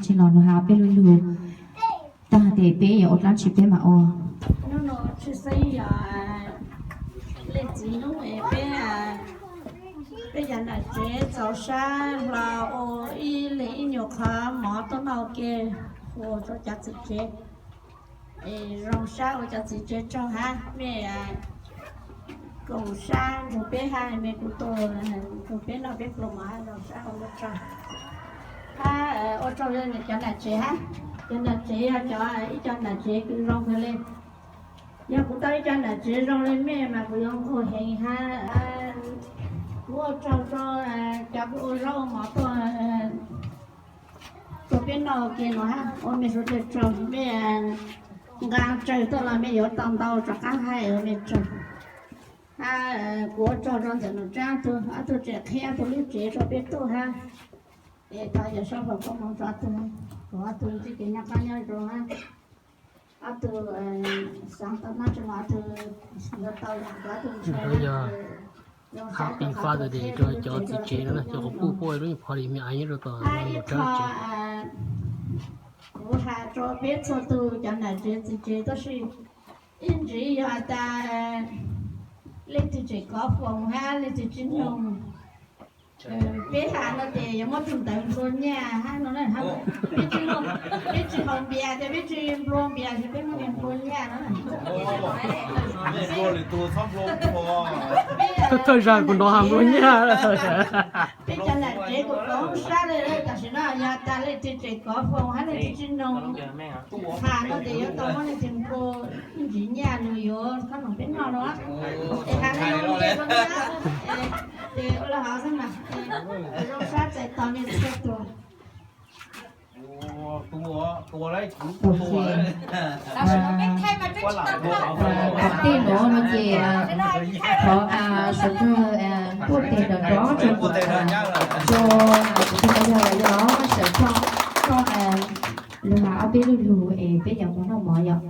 Tsis los nws hais peb lub lug, tag hais tias peb yuav ua dlaab tsi peb mam ua. Hnub no tshwj xeeb yog leej txiv hnub es peb, peb cov nam tsev txaus sab hlo ua ib leeg ib nyuag qhov mov tuaj noj ua ke, ua rau cov txiv tsev es zoo sab ua cov txiv tsev tsaug hab. Mej koom sab nrug peb hab, mej kuj tuaj nrug peb noj peb pluag mov hab, zoo sab ua tsaug. Hab ua tsaug cov nam tsev hab, cov nam tsev yog cov ib co nam tsev kws zoo kawg le. Yog kuv tau ib co nam tsev zoo le mej mas kuv yuav nquag heev hab. Kuv ua tsaug rau cov kws ua zaub ua mov tuaj, tuaj peb noj ua ke no hab, ua mej suav dlawg tsaug. Mej nqa tsawg tuaj los mej yuav tau ntau rov qab hab, ua mej tsaug. Hab kuv ua tsaug rau ntxawm Nom Tsab tug, ob tug tseem qhib ob tug lub tsev rau peb tuaj hab. Es thov Yawm Saub foom koob hmoov rau ob tug, kom ob tug ntsib kev noj qab nyob zoo hab. Ob tug xaav tau nab tsi los ob tug yuav tau, yog ob tug ntshaw. Hab pib fab tau tes rau cov txiv tsev no na, cov quas puj puj lub nyuag party me aiv nyob rau tom Nom Tsab tsev. Kuv has rau peb txhua tug cov nam tsev txiv tsev tab sis ib ntsis yog has tas leej twg tseem kov foos hab leej twg tsis mloog, peb has no ces yuav muab tug ntawd nplua nyaj hab no na. Peb tsis haus npias ces peb tsis nplua npias ces peb muab nws nplua nyaj no. Thawj zaug kuv hnov has nplua nyaj. Peb cov nam tsev kuj koob sab le, tam sim no yog tas leej twg tseem kov foos hab leej twg tsis mloog, has no ces yuav tau muab leej twg nplua ib ntsis nyaj nws yuav khob noom peb noj no. Es has le no ces ua le hov xwb mas, zoo sab txais tos mej txhua tus. Tam tej nuav no ces thov sawv dlawg tuaj tes nrov nrov rua, rua kuv tug yawg los yog sawv txog txog lug has ob peb lug lug es peb yuav mus noj mov yom.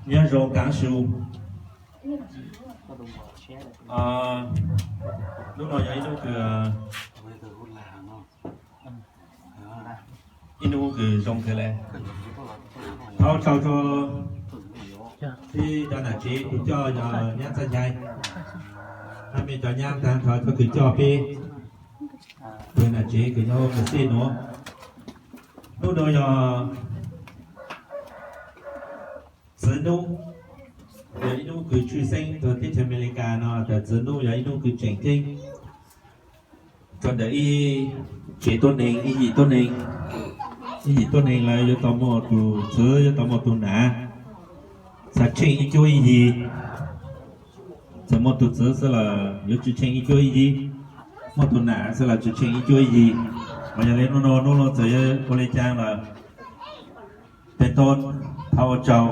Nyob zoo taav su. Hnub no yog ib hnub kws, ib hnub kws zoo kawg le. Thov ua tsaug rua peb cov nam tsev tus coj yog nyab Txaj Nchai. Hab mej cov nyab taag nrho cov kws coj peb pawg nam tsev kws nyob Mexes nuav. Hnub no yog txiv nub, yog ib hnub kws tshwj xeeb rua teb chaws Amelikas no tas txiv nub yog ib hnub kws tseem ceeb rua ntawm ib tsev tuab neeg, ib yim tuab neeg. Ib yim tuab neeg lawv yuav tau muaj tus txiv, yuav tau muaj tus nam, txhad tsheej ib cuab ib yig. Txawm muaj tus txiv xwb los yuav tsi tsheej ib cuab ib yig, muaj tus nam xwb los tsi tsheej ib cuab ib yig. Mas yog le hnub no hnub no txawm yuav ua le caag los peb tub thov ua tsaug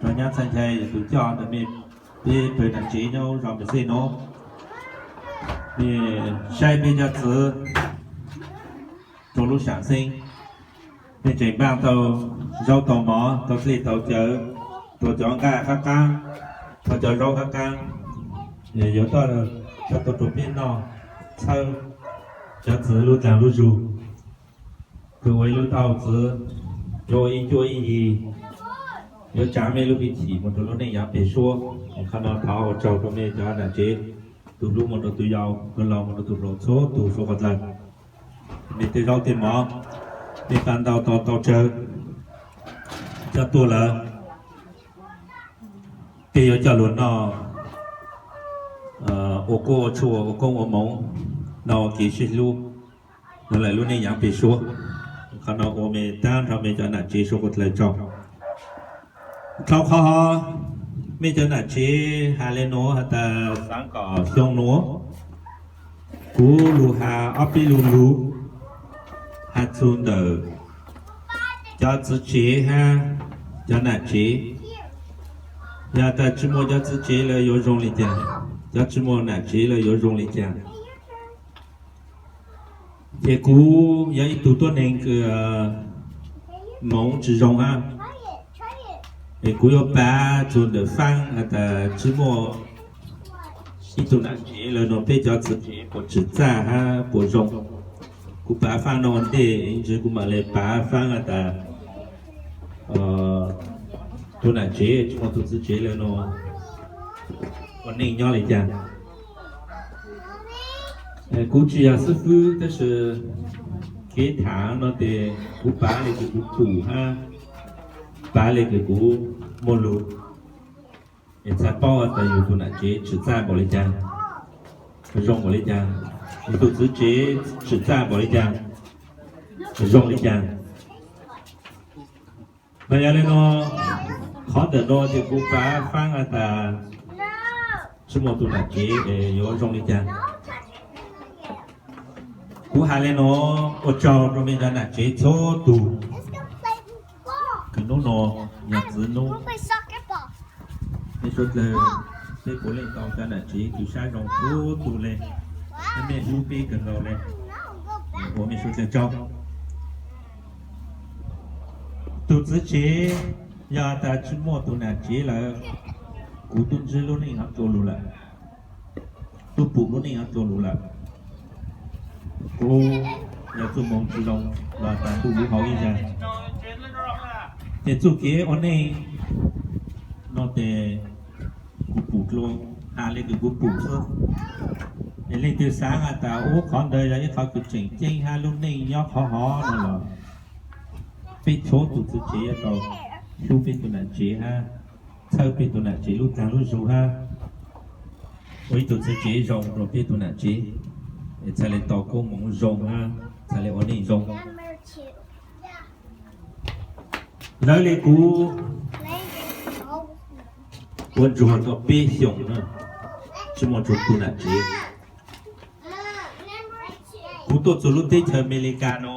rua nyab Txaj Nchai tus coj ntawm mej, peb pawg nam tsev nyob zos Mexes nuav. Mej saib peb cov txiv rua lub saam xeeb, mej tseem npaaj tau zaub tau mov, tau dlej tau cawv, tau cov nqaj qaab qaab, tau cov zaub qaab qaab, yuav coj tau rua peb noj txhawb cov txiv lub dlaag lub zug. Kws ua ib lub taub hau txiv, yuav ua ib cuab ib yig, yuav tsaav mej lub hwj chim moog rua lub neej yaav peg suab. Qhov no thov ua tsaug rua mej cov nam tsev, tus hlub moog rua tus yau, tus laug moog rua tus hluas, txhua tus suav qhov dlawg. Mej tej zaub tej mov, mej tau ntau tau tau tsawg coj tuaj lawm, peb yuav coj lug noj ua quab ua tshua, ua koob ua moov, noj ua kev sib hlub, nov lawm lub neej yaav peg suab. Qhov no ua mej taag nrho mej cov nam tsev suav qhov dlawg tsaug. Dlhau qhov hov, mej cov nam tsev has le nuav has tas xaav kom xyoo nuav kuv lug has ob peb lug lug has txug ntawm cov txiv tsev hab cov nam tsev. Yog tas tsi muaj cov txiv tsev lawm yuav zoo li cas? Cov tsi muaj nam tsev lawm yuav zoo li cas? Ces kuv yog ib tug tuab neeg kws moov tsi zoo hab, es kuv yuav pav txug ntawm faab has tas tsi muaj ib tug nam tsev lawm no peb cov txiv tsev puas tsim txaj hab puas zoo. Kuv pav faab no ua ntej ntsis kuv mam le pav faab has tas tug nam tsev tsi muaj tug txiv tsev lawm no ua neej nyob li cas. Kuv tsi yog xib fwb tab sis kev tham no tes kuv pav le kws kuv pum hab pav le kws kuv muaj lug es txhaj paub tas yug tug nam tsev tsim txaj npaum li cas, zoo npaum li cas, yug tug txiv tsev tsim txaj npaum li cas, zoo li cas. Mas yog le no, qhov ntawm no ces kuv pav faab has tas tsi muaj tug nam tsev es yuav zoo li cas. Kuv has le no ua tsaug rua mej cov nam tsev txhua tug kws nub no yog txiv nub. Mej suav dlawg, peb puav leej tau cov nam tsev kws sab zoo txhua tug le, hab mej hlub peb kawg nkaus le, ua mej suav dlawg tsaug. Tug txiv tsev, yog tas tsi muaj tug nam tsev lawm, kuv tub ntsib lub neej ho dlua lug lawm, tub pum lub neej ho dlua lug lawm. Kuv yog txuj moov tsi zoo los tas ntuj lub hauv ib zag. Ces txuj kev ua neej no tes kuv pum dlua, has le kws kuv pum xwb. Es leej twg xaav has tas ub qhov ntawd yog ib qhov kws tseem ceeb hab lub neej nyob qhov hov no los peb txhua tug txiv tsev yuav tau hlub peb tug nam tsev hab txhawb peb tug nam tsev lub taag lub zug hab ua ib tug txiv tsev zoo rua peb tug nam tsev, es txhaj le tau koob moov zoo hab txhaj le ua neej zoo. Lawv le kuv ua ntsuag tau peb xyoos na, tsi muaj tug nam tsev. Kuv tuaj txug lub teb chaws Amelikas no,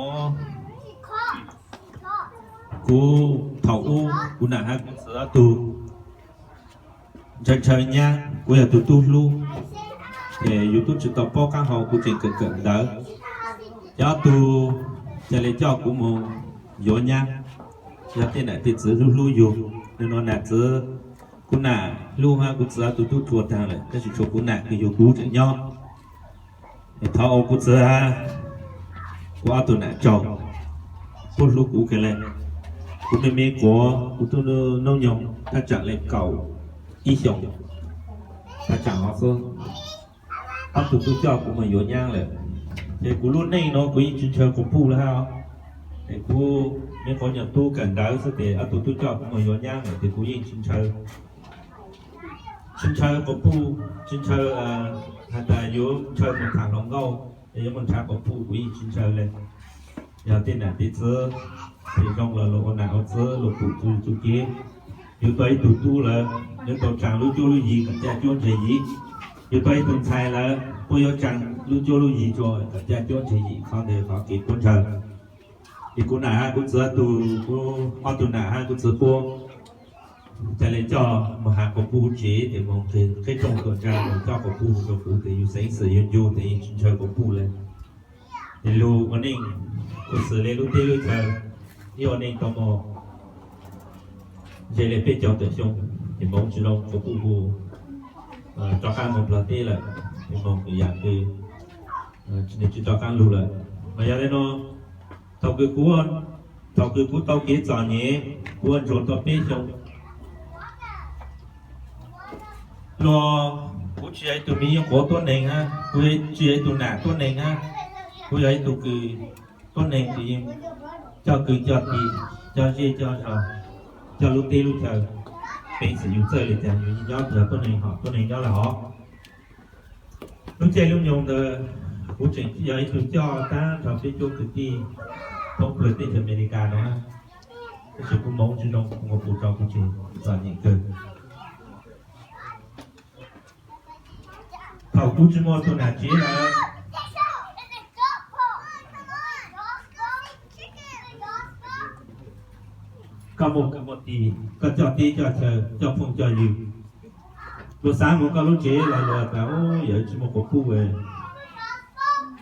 kuv thaum ub kuv nam hab kuv txiv ob tug ntshaw ntshaw nyab, kuv yog tug tub hlub, ces yus tub tsi tau paub qaab hau kuv tseem kawm kawm ntawv. Ces ob tug ca le coj kuv moog yuav nyab, yog tej nam tej txiv hlub hlub yug. Nwg nuav nam txiv, kuv nam hlub hab kuv txiv ob tug tub tuag taag lawm, tab sis tshuav kuv nam kws yug kuv tseem nyob. Thov ua kuv txiv hab kuv ob tug nam tsaug, puab hlub kuv kawg le. Kuv me me quav kuv tub noob nyoog thaj tsam le kaum ib xyoos thaj tsam hov xwb, ob tug tub coj kuv moog yuav nyab lawm. Ces kuv lub neej nuav kuv yeej tsi ntshaw quas puj le hab. Es kuv me quav nyuas tub kawm ntawv xwb tes ob tug tub coj kuv moog yuav nyab lawm tes kuv yeej tsi ntshaw, tsi ntshaw quas puj, tsi ntshaw has tas yuav ntshaw moog tham hluas nkauj, yuav moog nrhav quas puj kuv yeej tsi ntshaw le. Yog tej nam tej txiv, phem zoo los luas ua nam ua txiv luas pum txuj kev. Yug tau ib tug tub lawm yuav tau tsaa lub cuab lub yig kom caj cuab ntseg yim. Yug tau ib tug ntxhais lawm puab yuav tsaa lub cuab lub yig rua kom caj cuab ntseg yim, qhov ntawd qhov kev puab ntshaw. Es kuv nam hab kuv txiv tug, kuv ob tug nam hab kuv txiv puab ca le coj moog has quas puj tsev tes moog qheb rooj tuam ntsaa moog coj quas puj rua kuv tes yug xeev xwm yug ncu tes yeej tsi ntshaw quas puj le. Es lug ua neej, kuv xwm le lub teb lub chaw, ib ua neej tau moog ze le peb caug tawm xyoo, ces moog tsi zoo quas puj hu rov qaab moog nplog teb lawm, moog yam kws tsi rov qaab lug lawm. Mas yog le nuav, thaum kws kuv, thaum kws kuv tau kev txom nyem, kuv ua ntsuag tau peb xyoo, luag, kuv tsi yog ib tug me nyuam quav tuab neeg hab, kuv tsi yog ib tug nam tuab neeg hab, kuv yog ib tug kws tuab neeg kws yeej coj kwv coj tij, coj zej coj zog, coj lub teb lub chaw, peev xwm yug txawj le caag yug nyob yog tuab neeg hom tuab neeg nyob le hov. Lub caij lub nyoog ntawd kuv tseem yog ib tug coj taab nrho peb cuab kwv tij thoob plawg teb chaws Amelikas no, tab sis kuv moov tsi zoo, kuv quas puj tso kuv tsev txom nyem kawg. Thaum kuv tsi muaj tug nam tsev lawm, Koj muaj kwv muaj tij, koj coj teb coj chaw, coj phooj coj ywg, luag xav mus koj lub tsev los luag tas, yog tsis muaj quas puj,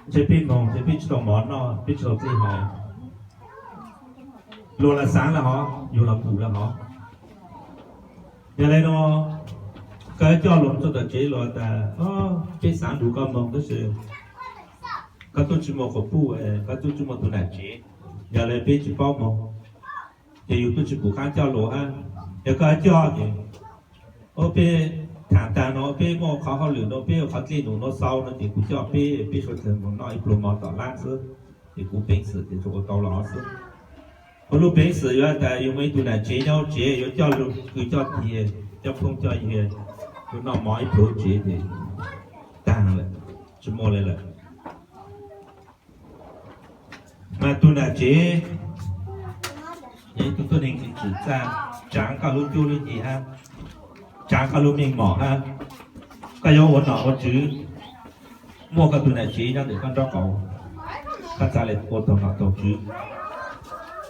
ntshe peb moog ntshe peb tsis tau mov noj, peb tsis tau dlej haus. Luag los xaav lawm hov, yug los pum lawm hov. Yog le nuav, koj coj luag txug tom tsev luag tas, peb xaav nrug koj moog tab sis koj tub tsis muaj quas puj, koj tub tsis muaj tug nam tsev, yog le peb tsis paub moog, ces yug tub tsis pum qaab coj luag hab. Yog koj coj ces, o, peb thaam taag nuav peb muaj qhov hauj lwm nuav, peb ua qhov dlej num nuav xau nuav ces kuv coj peb, peb suav dlawg moog noj ib pluag mov tom lab xwb, ces kuv peev xwm ces tsuas ua tau los xwb. Kuv lub peev xwm yuav tas yug muaj ib tug nam tsev nyob hauv tsev yuav coj lug kws coj tij, coj phooj coj ywg, yug noj mov ib pluag tsev ces taag lawm, tsis muaj le lawm. Mas tug nam tsev yog ib tug tuab neeg kws tsim txaj, tsaav koj lub cuab lub yig hab, tsaav koj lub meej mom hab. Koj yuav ua nom ua tswv, muaj koj tug nam tsev nyob ntawm koj nraub qaum, koj txhad le ua tau nom tau tswv.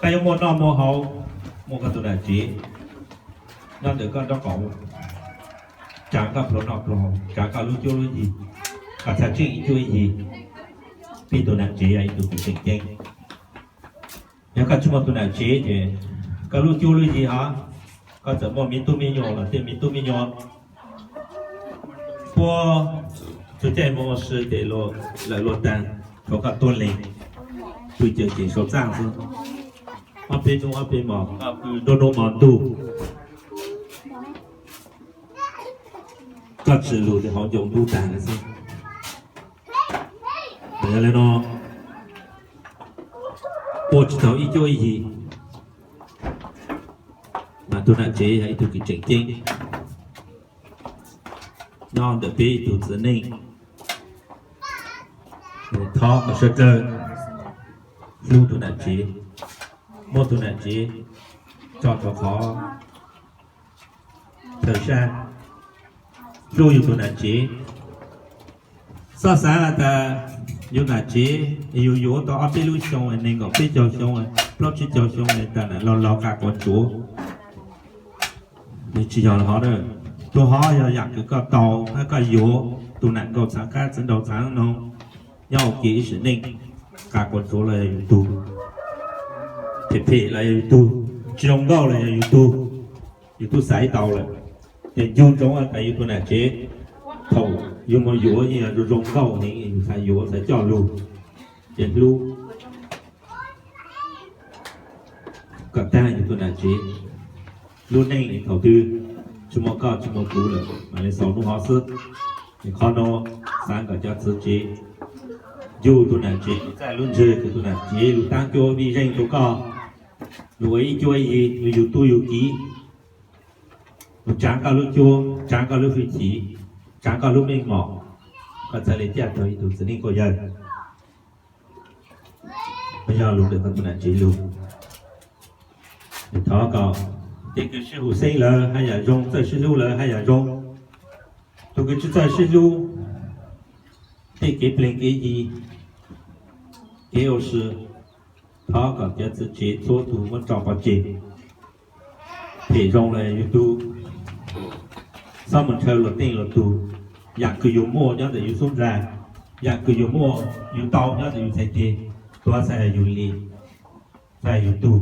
Koj yuav muaj noj muaj haus, muaj koj tug nam tsev nyob ntawm koj nraub qaum, tsaav koj pluag noj pluag haus, tsaav koj lub cuab lub yig, koj txhad tsheej ib cuab ib yig. Peb tug nam tsev yog ib tug kws tseem ceeb. Yog koj tsis muaj tug nam tsev ces koj lub cuab lub yig hov, koj txawm muaj miv tub miv nyuam los tej miv tub miv nyuam puab txug caij moog ua si ces lawv luag taag, tshuav koj tuab leeg pw cawm cem saum txaaj xwb. Ob peb nub ob peb mos, koj pw nruab nub mos ntug, koj tsis lug ces hauv ncaus ntub taag lawm xwb. Yog le nuav, ua tsis tau ib cuab ib yig, mas tug nam tsev yog ib tug kws tseem ceeb nyob ntawm peb ib tug txiv neej. Thov kom suav dlawg hlub tug nam tsev, muab tug nam tsev tso rau qhov chaw sab, hlub yug tug nam tsev. Xob xaav has tas yug nam tsev, yug yuav tau ob peb lub xyoo, neeg nkaum peb caug xyoo, plaub tsib caug xyoo tas nam laug laug qas quav ntsuav. Tsis yog hov, tug hov yog yaam kws koj tau hab koj yuav, tug nam nkauj txhaav qaab txiv nraug txhaav noog, nyob ua ke ib sim neej, qas quav ntsuav los yog yug tug, phem phem los yog yug tug, tsis zoo nkauj los yog yug tug, yug tub xaiv tau lawm. Ces ncu ntsoov tas yug tug nam tsev, thaum yug moog yuav yeej yog zoo zoo nkauj heev, yug xaav yuav xaav coj lug, ces hlub kom taag yug tug nam tsev. Lub neej thaum twg tsis muaj koj tsis muaj kuv lawm mam le xaus nub hov xwb. Es qhov nuav xaav kom cov txiv tsev yug tug nam tsev, txaj lub ntseg kws tug nam tsev lug taab cuab vij zeej rua koj, lug ua ib cuab ib yig, lug yug tub yug kiv, lug tsaav koj lub cuab, tsaav koj lub hwj chim, tsaav koj lub meej mom, koj txhad le caj tau ib tug txiv neej quas yawg. Yog lug ntawm koj tug nam tsev lug. Thov kom tej kws sib hum xeeb lawm haj yam zoo, txawj sib hlub lawm haj yam zoo. Tug kws tsis txawj sib hlub, tej kev pleg kev yi, kev ua si, thov kom cov txiv tsev txhua tug muab tso pov tseg. Phem zoo los yog yug tug, xob mus ntshaw luag teej luag tug. Yaam kws yug muaj nyob ntawm yug xub ntsag, yaam kws yug muaj yug tau nyob ntawm yug txhais tes, tuav txhais yug li, txhais yug tug.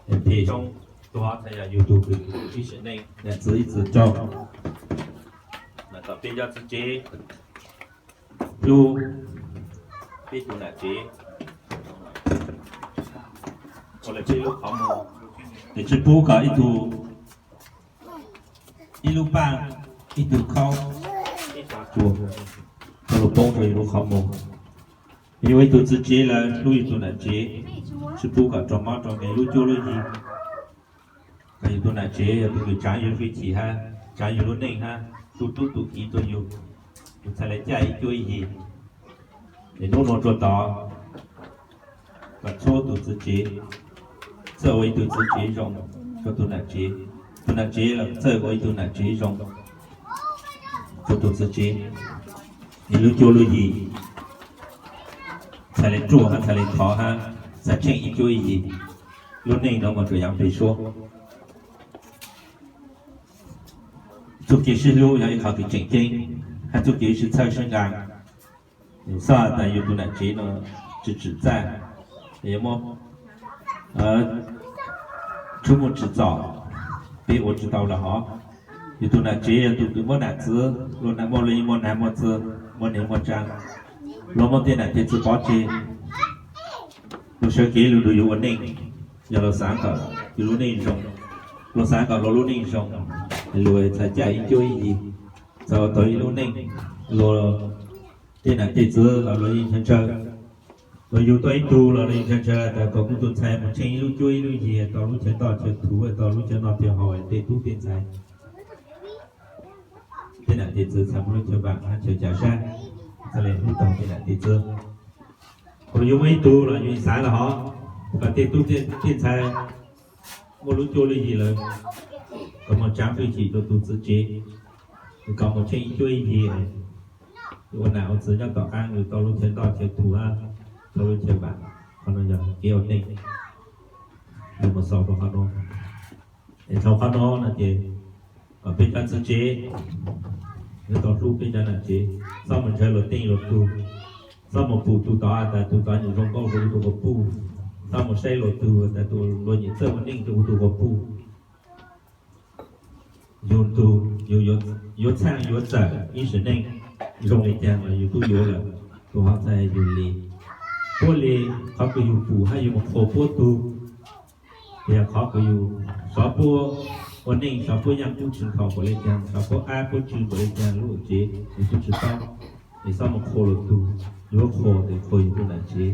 Phem zoo, tuav txhais yog yug tug kws ib sim neej nam txiv ib txwm tso. Mas kom peb cov txiv tsev hlub peb tug nam tsev, ua le peb lub qhov muag, es tsis pub kom ib tug, ib lub paj, ib tug khaub, ib tug tsuag, tau lug poob rua yug lub qhov muag. Yug ua ib tug txiv tsev lawm hlub yug tug nam tsev, tsis pub kom raug mob raug nkeeg lub cuab lub yig. Kom yug tug nam tsev yog tug kws tsaav yug hwj chim hab tsaav yug lub neej hab tu tub tu kiv rua yug, yug txhad le caj ib cuab ib yig. Es nub nua rua tod, kom txhua tug txiv tsev txawj ua ib tug txiv tsev zoo rua tug nam tsev, tug nam tsev los txawj ua ib tug nam tsev zoo rua tug txiv tsev. Es lub cuab lub yig txhad le ruaj hab txhad le khov hab txhad tsheej ib cuab ib yig. Lub neej no mas tsuas yog pem suab. Txuj kev sib hlub yog ib qho kev tseem ceeb, hab txuj kev sib txhawb sib nqa. Xav tas yus tus nam tsev no tsis tsim txaj, yuav muab tshub muaj tsim txom, peb ua tsis tau los hov. Yus tus nam tsev yog tus kws muab nam txwv, luag nam muaj luag yeej muaj nam muaj txwv, muaj neej muaj tsav, luag muab tej nam tej txwv pov tseg, luag sawv kev lug nrug yus ua neej. Yog luag xav kom yus lub neej zoo, luag xav kom luag lub neej zoo, luag txhaj caj ib cuab ib yig, txhaj ua tau ib lub neej. Luag tej nam tej txwv los luag yeej ntshaw ntshaw, luag yug tau ib tug los luag yeej ntshaw ntshaw tas kom kuv tus ntxhais mus tsheej ib lub cuab ib lub yig tau lub chaw ntoj chaw thuv, tau lub chaw noj chaw haus tej tub tej ntxhais. Tej nam tej txwv txhaj muaj lub chaw vaam hab chaw ca sab, txhaj le hlub tau tej nam tej txwv. Kuas yug muaj ib tug los yug xaav los hov, kom tej tub tej ntxhais muaj lub cuab lub yig lawm, kom muaj tsaav hwj chim rua tug txiv tsev, kom mus tsheej ib cuab ib yig, ua nam ua txwv nyob tom qaab, yug tau lub chaw ntoj chaw thuv, tau lub chaw vaam. Qhov no yog kev ua neej, yug mus xaus rua qhov no. Es thaus qhov no no ces kom peb cov txiv tsev yuav tau hlub peb cov nam tsev, xob mus ntshaw luag teej luag tug, xob mus pum tug tod tas tug tod nyuam zoo nkauj rua tug quas puj, xob mus saib luag tug tas tug luag nyuam txawj ua neej rua tug quas puj. Yug tug, yug yuav txhaaj yuav txawm ib sim neej zoo le caag los yug tub yuav lawm, tug hov txhaj yug le. Puab le, qhov kws yug pum hab yug mus qhuas puab tug, yog qhov kws yug sov puab ua neej, sov puab yaaj kub tsis nkhaus npaum le caag, sov puab ab puab tsw npaum le caag lub tsev yug tub tsis paub. Es xob mus qhuas luag tug, yuav qhuas tes qhuas yug tug nam tsev,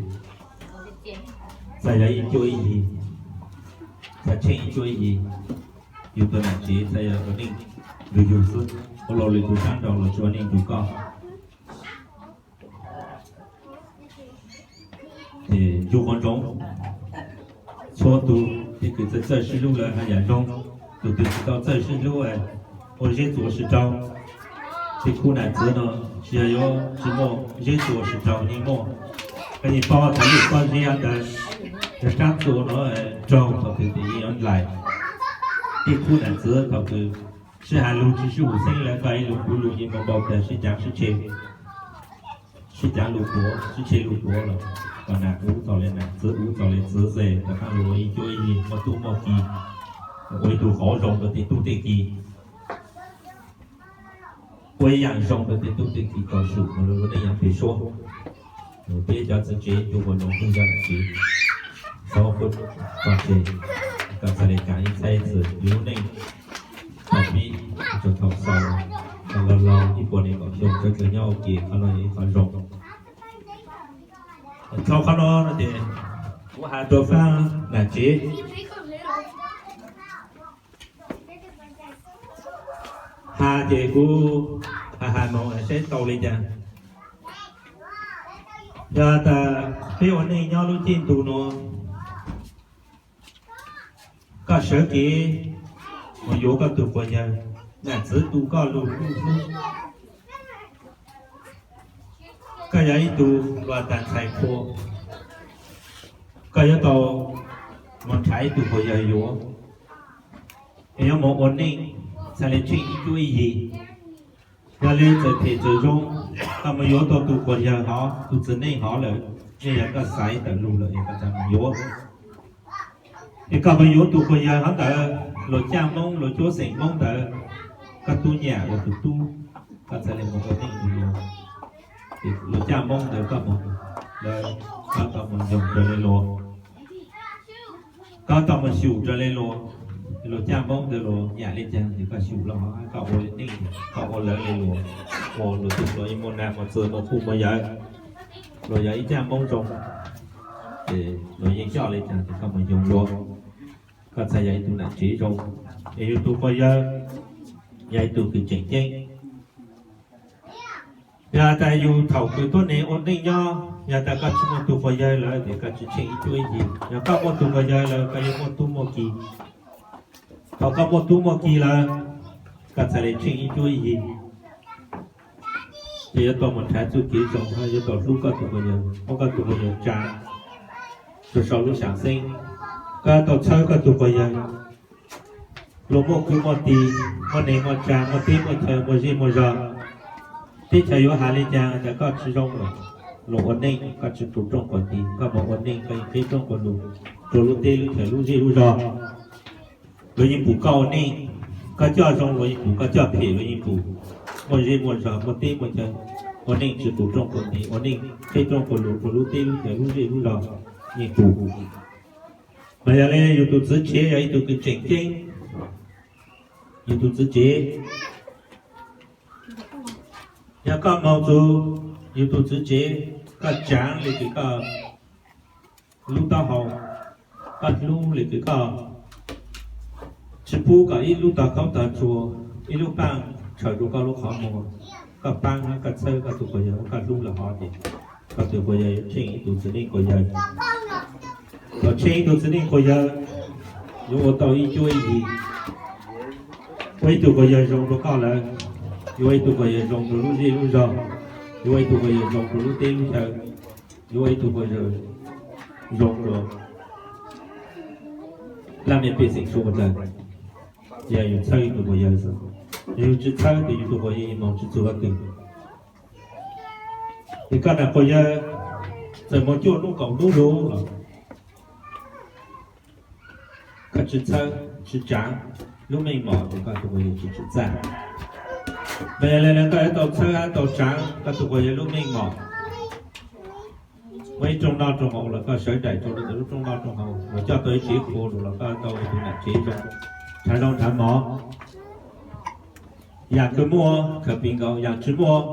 txhaj yog ib cuab ib yig, txhaj tsheej ib cuab ib yig. Yug tug nam tsev txhaj yog ua neej nrug yug xwb, ua luas lwm tug saab nraud los tsi ua neej nrug koj. Ces yug quas ntsoov, txhua tug tej kws txawj txawj sib hlub lawm haj yam zoo, tug twg tsis tau txawj sib hlub, ua zeb txuas sib raug. Tej khub nam txiv no tsis yog yuav tsis muaj zeb txuas sib raug, yeej muaj. Koj yeej paub thaum lub pob zeb ntawd, yog rab txuas no raug thaum twg ces yeej yuav nplaim. Tej khub nam txiv thaum twg sib has lug tsis sib hum xeeb lawm, koj ib lug kuv lug yeej muaj npau taws sib caav sib tshe, sib caav lug puav, sib tshe lug puav los, kom nam uv txog le nam, txiv uv txog le txiv xwb, rov qaab lug ua ib cuab ib yig muaj tub muaj ki, ua ib tug qauv zoo rau tej tub tej ki, ua ib yaam zoo rau tej tub tej ki tau sum ua lub neej yav peg suab. Peb cov txiv tsev yug quas ntsoov tug yog nam tsev, txhob pub tso tseg, kom txhaj le kaav ib txhais txwm yug lub neej thaum pib txug thaum xaus, thaum laug laug ib puas nees nkaum xyoo sawv dlawg nyob ua ke, qhov no yog ib qhov zoo. Txog qhov no no ces kuv has rua faab nam tsev, has ces kuv has has moog saib tau le caag. Yog tas peb ua neej nyob lub caij ntuj no, koj sawv kev mus yuav koj tug quas yawg, nam txiv tu koj lug lub hlub, koj yog ib tug luag tas ntxhais qhua, koj yuav tau mus nrhav ib tug quas yawg yuav, es yuav mus ua neej, txhaj le tsheej ib cuab ib yig. Yog le txawm phem txawm zoo, koj mus yuav tau tug quas yawg hov, tug txiv neej hov lawm, yeej yog koj xaiv tawm lug lawm es koj txhaj mus yuav. Es koj mus yuav tug quas yawg hov ntawd, luag caj Moob, luag cuab xeem Moob ntawd, koj tub nyam ua tug tub, koj txhaj le mus ua neej ua yaig. Luag caj Moob ntawd koj mus, koj tau mus nyoog raws le luag, koj tau mus xyum raws le luag. Luag caj Moob ntawd luag nyam le caag ces koj xyum los hov, koj ua le neej, koj ua lawv le luag, ua luag tug luag yeej muaj nam muaj txwv muaj puj muaj yawg. Luag yog ib caj Moob zoo, ces luag yeej coj le caag ces koj mus yoog luag, koj txhaj yog ib tug nam tsev zoo. Es yug tug quas yawg yog ib tug kws tseem ceeb. Yog tas yug thaum kws tuab neeg ua neej nyob, yog tas koj tsis muaj tug quas yawg lawm ces koj tsis tsheej ib cuab ib yig. Yog koj muaj tug quas yawg lawm koj yuav muaj tub muaj ki. Thaum koj muaj tub muaj ki lawm, koj txhaj le tsheej ib cuab ib yig. Ces yuav tau mus nrhav txuj kev zoo, yuav tau hlub koj tug quas yawg, muab koj tug quas yawg tsa rua sau lub xyaam xeeb. Koj tau txhawb koj tus quas yawg, luag muaj kwv muaj tij, muaj neej muaj tsaa, muaj teb muaj chaw, muaj zej muaj zog, teb chaws yuav has le caag tas koj tsi zoo lawm. Luag ua neej koj tsi tu rooj quas tis, koj moog ua neej koj yeej qhib rooj quas lug rua lub teb lub chaws lub zej lub zog. Luag yeej pum koj ua neej, koj coj zoo luag yeej pum, koj coj phem luag yeej pum. Muaj zej muaj zog, muaj teb muaj chaw, ua neej tsi tu rooj quas tis, ua neej qhib rooj quas lug rua lub teb lub chaws lub zej lub zog yeej pum. Mas yog le yug tug txiv tsev yog ib tug kws tseem ceeb, yug tug txiv tsev, yog koj moog txug yug tug txiv tsev, koj tsaav le kws koj lub taub hau, koj hlub le kws koj tsi pub kom ib lub tog khaub tog tsuag, ib lub paaj tshawm rua koj lub qhov muag, koj paab hab koj txhawb koj tug quas yawg, koj hlub lawm hov ces koj tug quas yawg yuav tsheej ib tug txiv neej quas yawg. Thaum tsheej ib tug txiv neej quas yawg, yuav ua tau ib cuab ib yig. Ua ib tug quas yawg zoo rua koj lawm, yuav ua ib tug quas yawg zoo rua lub zej lub zog, yuav ua ib tug quas yawg zoo rua lub teb lub chaw, yuav ua ib tug quas yawg zoo rua laj mej pej xeem suav dlawg. Yog yug txhawb yug tug quas yawg xwb, yog yug tsi txhawb tes yug tug quas yawg moog tsi txug hab twg. Ces koj nam quas yawg txawm moog cuaj nub kaum nub lug los koj tsi txhawb tsi tsaav lub meej mom ces koj tug quas yawg tsi txawj txaj. Mas yog le koj yuav tau txhawb hab tau tsaav koj tug quas yawg lub meej mom ua ib rooj noj rooj haus los koj sawv daim rua lub rooj noj rooj haus, los coj tau ib tsev qhua lug los koj tau ib tug nam tsev zoo, nrhav zaub nrhav mov. Yaam kws muaj khaws pis nkaus, yaam tsi muaj,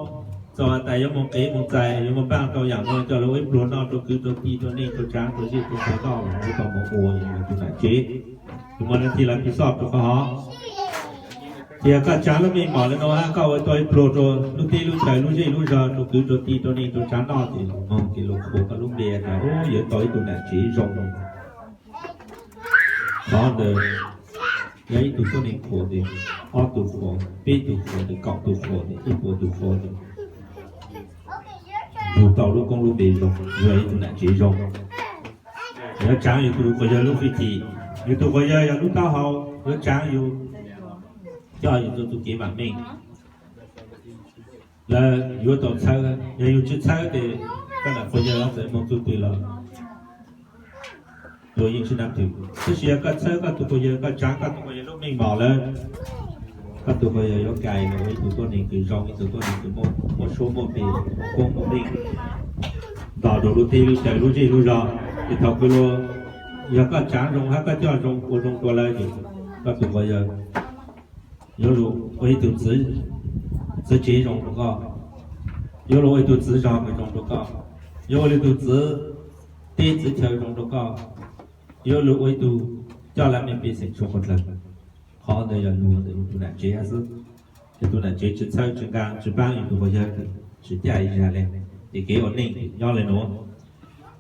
txawm has tas yuav moog qev moog txais, yuav moog npaaj tau yaam no coj lug ua ib pluag noj rua kwv rua tij rua neej rua tsaav rua zej rua zog noj los yuav tau moog ua yug tug nam tsev, yug moog le thij lawv pig xoj rua qhov hov. Ces yog koj tsaav lub meej mom le nuav hab koj ua tau ib pluag rua lub teb lub chaw lub zej lub zog rua kwv rua tij rua neej rua tsaav noj ces moog ces luag qhuas koj lub npe tas yuav tau ib tug nam tsev zoo. Qhov ntawd yog ib tug tuab neeg qhuas tes, ob tug qhuas, peb tug qhuas tes, kaum tug qhuas tes, ib puas tug qhuas tes, yug tau lub koob lub npe zoo, yog ib tug nam tsev zoo. Yuav tsaav yug tug quas yawg lub fwj chim, yug tug quas yawg yog lub taub hau, yuav tsaav yug, coj yug txug txuj kev vaam meej. Lawv yuav tau txhawb, yog yug tsi txhawb tes koj nam quas yawg txawm moog txug twg los luag yeej tsi nab twg. Tab sis yog koj txhawb koj tug quas yawg, koj tsaav koj tug quas yawg lub meej mom lawm, koj tug quas yawg yuav kais los ua ib tug tuab neeg kws zoo, ib tug tuab neeg kws muaj suab muaj npe, muaj koob muaj meej, nto rua lub teb lub chaw lub zej lub zog. Ces thaum kws luag, yog koj tsaav zoo hab koj coj zoo ua zoo rua lawv ces koj tug quas yawg yuav lug ua ib tug txiv tsev zoo rua koj, yuav lug ua ib tug txiv zog kws zoo rua koj, yuav ua lug tug txiv teb txiv chaw zoo rua koj, yuav lug ua ib tug coj laj mej pej xeem suav dlawg. Qhov ntawd yog lug ntawm yug tug nam tsev hab xwb. Yog tug nam tsev tsi txhawb tsi nqaa tsi paab yug tug quas yawg, tsi caj ib zag le, ces kev ua neej nyob le nuav.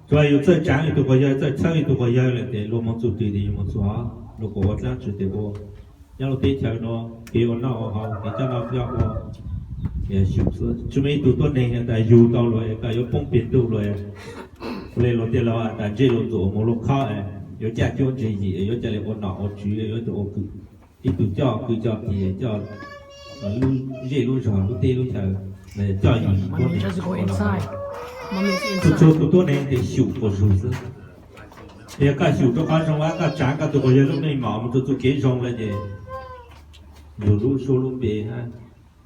Tsuas yog yug txawj tsaav yug tug quas yawg, txawj txhawb yug tug quas yawg lawm tes luag moog txug twg tes yug moog txug hov, luag kuas ua dlaab tsi tes ua. Nyob lub teb chaws nuav kev ua noj ua haus, kev coj noj coj ua, xyum xwb. Tsi muaj ib tug tuab neeg has tas yug tau luag koj yuav poob peg ntuj luag. Ua le luag tej laug has tas ntsej luag txuam moog luag khob, yuav caj cuab ntseg yim, yuav ca le ua nom ua tswv, yuav ua kwv, ib tug coj kwv coj tij, coj lub zej lub zog lub teb lub chaw, coj yim tuab neeg. Txhua txhua tug tuab neeg tes xyum quas zug xwb. Yog koj xyum rua qhov zoo hab koj tsaav koj tug quas yawg lub meej mom moog rua txuj kev zoo lawm ces yug lub suab lub npe hab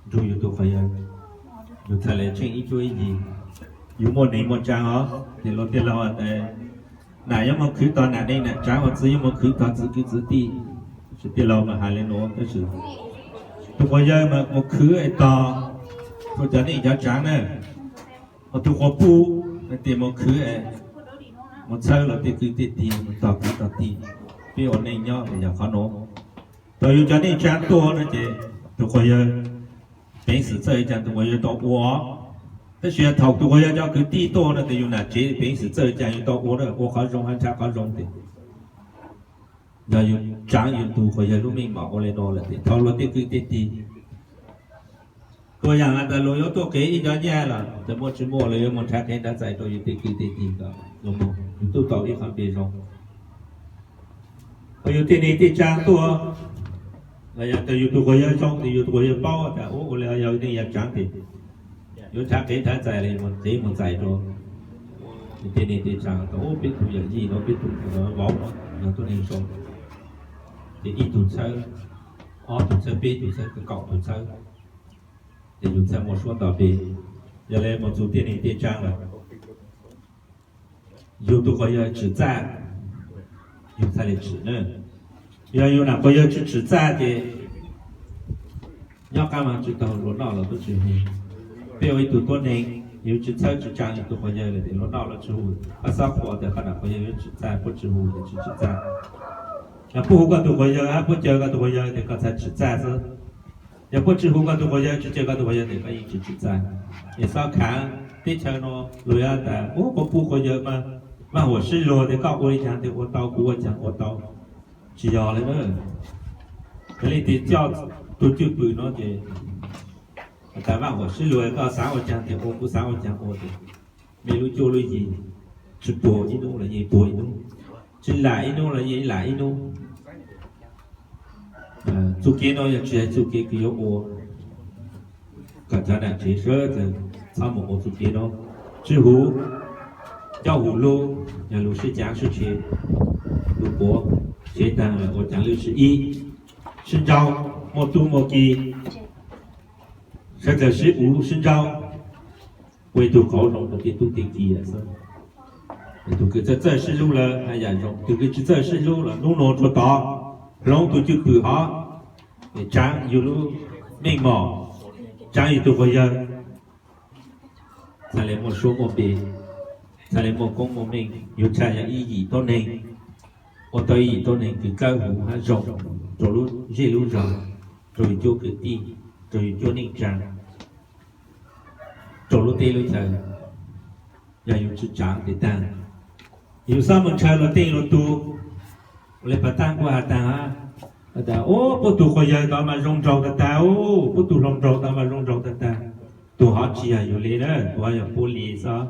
nrug yug tug quas yawg, yug txhaj le tsheej ib cuab ib yig. Yug muaj neeg muaj tsaa os, ces luag tej laug has tas nam yuav moog khwv tog nam neej nam tsaav, ua txiv yuav moog khwv tog txiv kwv txiv tij. Tab sis tej laug mas has le nuav, tab sis tug quas yawg mas moog khwv es tog rua cov neej cov tsaav na, ua tug quas puj tes moog khwv es moog txhawb luag tej kwv tej tij, moog tog kwv tog tij. Peb ua neej nyob yog qhov nuav. Thaum yug cov neej tsaa tuaj no ces tug quas yawg peev xwm txawj caag tug quas yawg tau ua. Tab sis yog thaum tug quas yawg cov kwv tij tuaj no tes yug nam tsev peev xwm txawj caag yug tau ua, ua qhov zoo hab nrhav qhov zoo tes yog yug tsaav yug tug quas yawg lub meej mom ua le nuav lawm tes thaum luag tej kwv tej tij tuaj yaam has tas luag yuav tuaj qev ib cov nyaj los txawm muaj tsi muaj los yuav moog nrhav qev nrhav txais rua yug tej kwv tej tij kom luag moog yug tub tau ib qhov npe zoo. Yus tej neeg tej tsaa tuaj, los yog tas yus tus quas yawg zoo tes yus tus quas yawg paub tas ua li yog neeg yog tsaav tes yuav nrhav qev nrhav txais li mus qev mus txais rua tej neeg tej tsaa tas ua peb tug yawm yij no peb tug vauv no yog tuab neeg zoo, ces ib tug txhawb, ob tug txhawb, peb tug txhawb, kaum tug txhawb, ces yus txhaj muaj suab nto peg. Yog li mus txug tej neeg tej tsaa lawm, yus tus quas yawg tsim txaj, yus txhaj le tsim na. Yog yus nam quas yawg tsi tsim txaj ces nyob qab mas tsi taug hluas noj los tub tsi hu. Peb ua ib tug tuab neeg, yus tsi txhawb tsi tsaa yus tus quas yawg lawm tes hluas noj los tsi hu. Koj xob qhuas tas koj nam quas yawg yuav tsim txaj puab tsi hu tes tsi tsim txaj. Yog puab hu koj tus quas yawg hab puab caw koj tus quas yawg tes koj txhaj tsim txaj xwb. Yog puab tsi hu koj tus quas yawg tsi caw koj tus quas yawg tes koj yeej tsi tsim txaj. Es xob khaav teb chaws no luag yuav tas ua quas puj quas yawg mas, mas huam sib luag tes koj ua li caag tes ua tau, kuv ua caag ua tau, tsi yog li na. Yog leej twg coj tug cwj pwm no ces tas mas huam sib luag, koj xaav ua caag tes ua, kuv xaav ua caag ua tes mej lub cuab lub yig tsi puag ib nub los yeej puag ib nub, tsi lam ib nub los yeej lam ib nub. Txuj kev no yog tsi yog txuj kev kws yuav ua, kom cov nam tsev sawv dlawg txhob mus ua txuj kev no. Tsi huv, coj huv lug, yog lug sib caav sib tshev, lug puav tshev taag lawm ua caag lwj sib ib, sib nraug, muaj tub muaj ki, sawv dlawg sib uv sib nraug, ua ib tug qauv zoo rua tej tub tej ki lawm xwb. Tug kws txawj txawj sib hlub lawm haj yam zoo, tug kws tsi txawj sib hlub los nub nua rua tod, hloov tug cwj pwm hov, tsaav yug lub meej mom, tsaav yug tug quas yawg, txhaj le muaj suab muaj npe, txhaj le muaj koob muaj meej. Yug tshaj yog ib yim tuab neeg, ua tau ib yim tuab neeg kws dlawb huv hab zoo rua lub zej lub zog, rua yug cuab kwv tij, rua yug cuab neej tsaa, rua lub teb lub chaw. Yog yug tsi tsaav tes taag, yug xob mus ntshaw luag tej luag tug. Ua le pas taab kuj has taag, tas ua puab tug quas yawg tod mas zoo nraug tag tag, puab tug hluas nraug tod mas zoo nraug tag tag. Tug hov tsi yog yug le na, tug hov yog puab le xwb,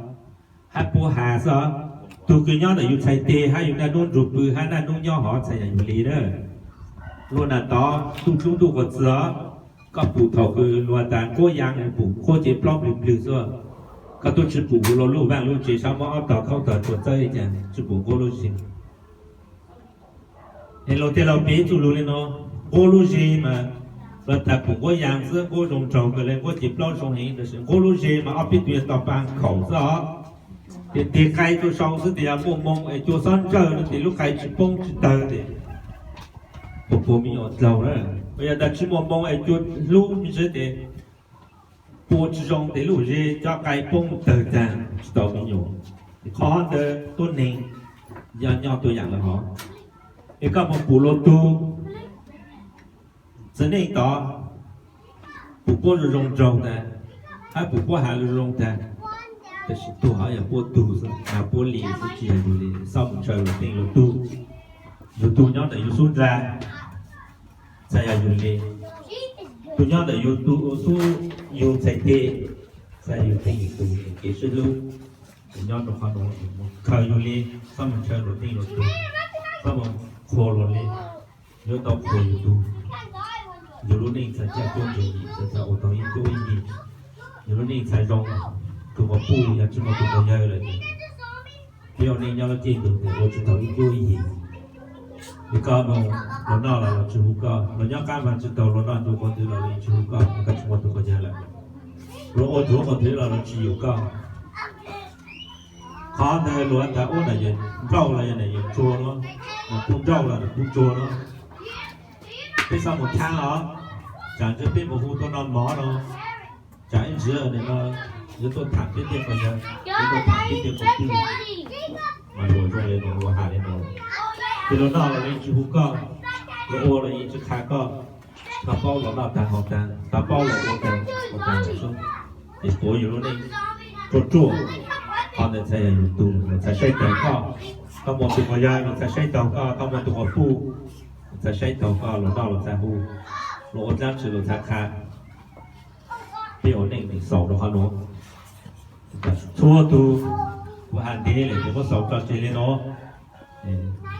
hab puab has xwb. Tug kws nyob ntawm yug txhais teg hab yug naj nub nrug pw hab naj nub nyob hov txhais yog yug le na. Luag nam tod ntuj dlub ntuj quas txwg os, koj pum thaum kws luag tas nquab yaa, pum nquab cev plaub nplwg nplwg xwb. Koj tub tsi pum huv luag lub vaaj lub tsev sab muab ob tog khaub tog tsua txawb li cas, tsi pum nquab lub zeg. Es luag tej laug piv txuj lug le nuav, nquab lub zeg mas luag tas pum nquab yaa xwb, nquab zoo nraug kawg le, nquab cev plaub zoo heev, tab sis nquab lub zeg mas ob peb tug yog tog paa khaum xwb os. Tes tig qai rua sau xwb tes yog muaj moo es cua xob ntsawj no tes lub qai tsi poob tsi tawg tes puas pua me nyuam dlaug na. Yog tas tsi muaj moo es cua hlub me ntsis tes pua tsi zoo tes lub zeg cov qai poob tawg taag tsi tau me nyuam. Qhov ntawd tuab neeg yog nyob tuab yaam lawm hov. Es koj mus pum luag tug txiv neej tod, pum puab zoo zoo nraug tag, hab pum puab has zoo zoo tag, tab sis tug hov yog puab tug xwb, puab li xwb tsi yog yug li. Xob mus ntshaw luag tej luag tug. Yug tug nyob ntawm yug xub nra, txhais yog yug li. Tug nyob ntawm yug tug xub, yug txhais teg, txhais yug tej yug tug kev sib hlub. Nyob rua qhov nuav khaws yug li, xob mus ntshaw luag tej luag tug, xob mus qhuas luag li, yuav tau qhuas yug tug. Yug lub neej txhais caj cuab nkeeg yim, txhais ua tau ib cuab ib yig. Yug lub neej txhais zoo, tug quas puj yog tsi muaj tug quas yawg lawm, peb ua neej nyob lub caij ntuj tes ua tsi tau ib cuab ib yig. Es koj mus, luag noj los luag tsi hu koj, luag nyob qab mas tsi taug hluas noj ntu qhov twg los luag tsi hu koj, koj tsi muaj tug quas yawg lawm. Luag ua tug qhov twg los luag tsi yum koj. Qhov ntawd luag tas ua nam yawm nrauj los yog nam yawm ntsuag no, nam kuj nrauj los nam kuj ntsuag no. Peb xob mus thaab os, tsam ntshe peb mus hu tuaj no mov no, tsam ib ntsis no yuav tuaj tham peb tej quas yawg, yuav tuaj tham peb tej quas puj. Mas luag zoo li no, luag has li no, tes luag noj los luag tsi hu koj, luag ua los yeej tsi qha koj. Koj paub luag noj taag haus taag, koj paub luag ua taag haus taag lawm xwb, ces puav yug lub neej ruaj ruaj. Qhov ntawd txhais yog yug tug, luag txhais saib taug koj. Koj muaj tug quas yawg, luag txhais saib taug koj, koj muaj tug quas puj, luag txhais saib taug koj, luag noj luag txhais hu, luag ua dlaab tsi luag txhais qha. Peb ua neej xaus rua qhov nuav. Txhua tug, kuv has ntev lawm ces muab xaus tso tseg li no.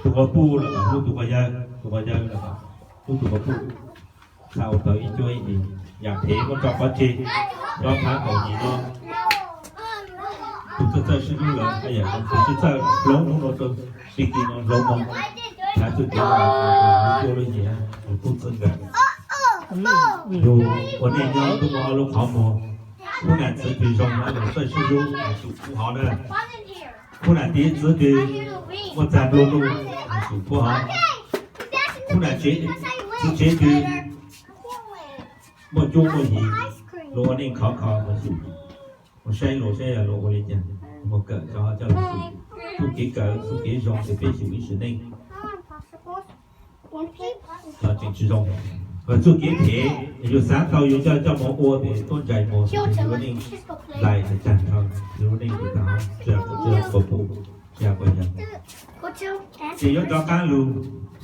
Tus quas puj los hlub tus quas yawg, tus quas yawg los hlub tus quas puj. Txhaj ua tau ib cuab ib yig, yam phem muab tso pov tseg. Nyob thab kaum yim no, tus txawj txawj sib hlub lawm, yam tus sib txawj hloov hnub no rau pib kis no hloov no, thab txuj kev ua lub cuab lub yig, tus tub txwv nkawd. Yus ua neej nyob twb muaj ob lub qhov muag, khub nam txwv twg zoo na los txawj sib hlub, yus kuj hov na. Khub nam txwv twg muaj txag nplua nuj, yus kuj hov. Khub nam txwv tsev twg muaj cuab muaj yig, luag ua neej khov kho, yus mus saib luag saib luag ua li cas, mus kawm cov coj lus xwm. Txuj kev kawm txuj kev zoo ces peb xyum ib sim neej. Los tseem tsis zoo. Txuj kev phem, yus xav tau yus coj coj mus ua ces tuab ntsais muag, yus lub neej nplai tag nrho, yus lub neej tsis tau, tsis yog quas puj, tsis yog quas yawg. Ces yuav rov qab lug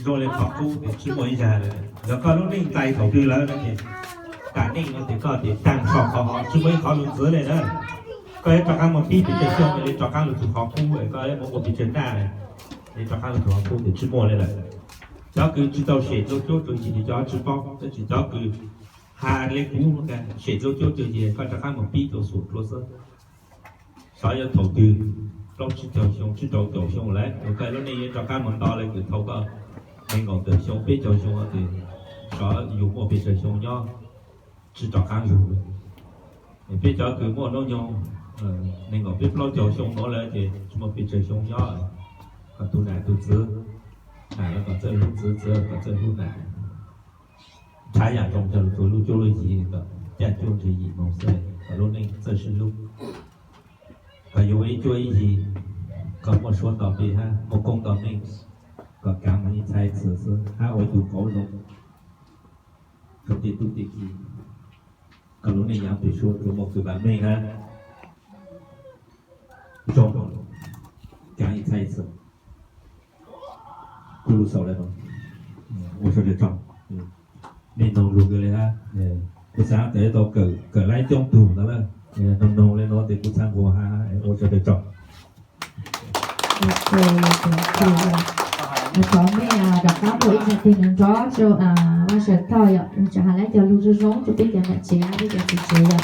zoo li qhov qub ces tsis muaj ib zag lawm. Yog koj lub neej nplai thaum twg lawm no ces tam neej no ces koj ces tag nrho qhov hov tsis muaj ib qhov lug ntxiv li na. Koj yuav rov qab mus pib pes tsawg xyoo li rov qab lug txug qhov qub es koj yuav mus ua pes tsawg naj li rov qab lug txug qhov qub ces tsis muaj li lawm. Cov kws tsis tau sem dlua cuab dlua yig ces cov tsis paub, tab sis cov kws has li kuv, sem dlua cuab dlua yig koj rov qab mus pib dlua xum dlua xwb. Xyov yuav thaum twg, plaub tsib caug xyoo, tsib rau caum xyoo lawm, koj lub neej yuav rov qab mus nto li kws thaum koj nees nkaum tawm xyoo, peb caug xyoo ces xyov yus muaj pes tsawg xyoo nyob tsis rov qab lug. Peb cov kws muaj hnub nyoog nees nkaum peb plaub caug xyoo nuav lawm ces tsis muaj pes tsawg xyoo nyob. Kom tus nam tus txwv, nam los kom txawj hlub txwv, txwv los kom txawj hlub nam. Nrhav yam zoo coj lug txug lub cuab lub yig kom caj cuab ntseg yim moog xwb, kom lub neej txawj sib hlub, kom yuav ib cuab ib yig, kom muaj suab nto peb hab muaj koob nto neej, kom kaav moog ib txhais txhua xwb hab ua ib tug qauv zoo rua tej tub tej ki, kom lub neej yaav peg suab rua muaj kws vam meej hab zoo, kaav ib txhais txhua. Kuv lug xaus le nuav, ua sawv daws tsaug. Mej noog lug kawg le hab, kuv xaav tas yuav tau kawm lab coob tug ntawd lawm, noog noog le nuav tes kuv txhaj nquag hab, ua sawv daws tsaug. Thov mej rov qab muab ib txhia teg nrov nrov rua Vaj Sawm Thoj yom, tsam has lab cov lug zoo zoo rua peb cov nam tsev, peb cov txiv tsev yom.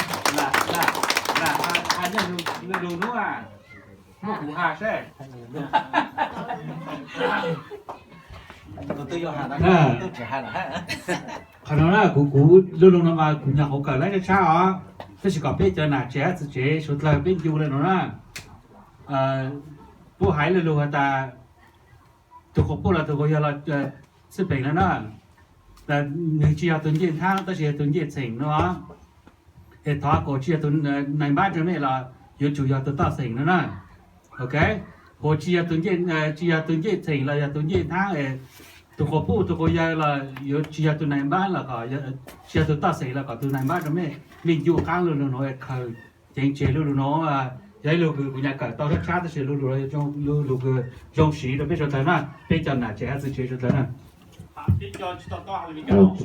Qhov no na, kuv, kuv lu lug no mas kuv nyuam qhuav kawm lab tshab tshab os, tab sis kom peb cov nam tsev hab txiv tsev suav dlawg peb ncu le nuav na. Puab haiv lu lug has tas tug quas puj los tug quas yawg los xwb peem le na, nwg tsis yog tug ncej thaab tab sis yog tug ncej txheem no. Es thov kuas tsis yog tus nais npab rua mej los yuav tsum yog tus toj xeem no na. Ok, kuas tsis yog tus ncej, tsis yog tus ncej txheem los yog tus ncej thaab, tus quas puj tus quas yawg los yuav tsis yog tus nais npab los kom tsis yog tus toj xeem los kom tus nais npab rua mej, mej ncu qaab lu lug nuav khaws ceev tseg lu lug nuav. Yog ib lug kws kuv nyam kawm tau tshab tshab tab sis lu lug, lu lug kws zoo siv rua peb suav dlawg na, peb cov nam tsev hab txiv tsev suav dlawg na. Ok,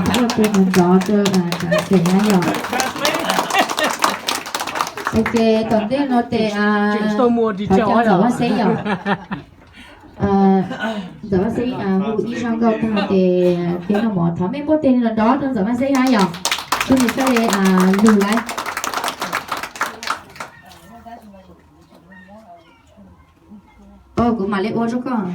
muaj teg nrov rua Tsav Xeem na yom. Ok, tom ntej no tes thov caw Ntxawm Vaj Xeb yom. Ntxawm Vaj Xeb hu ib zaug nkauj tag tes peb noj mov, thov mej muab teg nrov nrov rua Ntxawm Vaj Xeb hab yom. Tug nwg txhaj le lug lawm. Kuv mam le ua rua koj.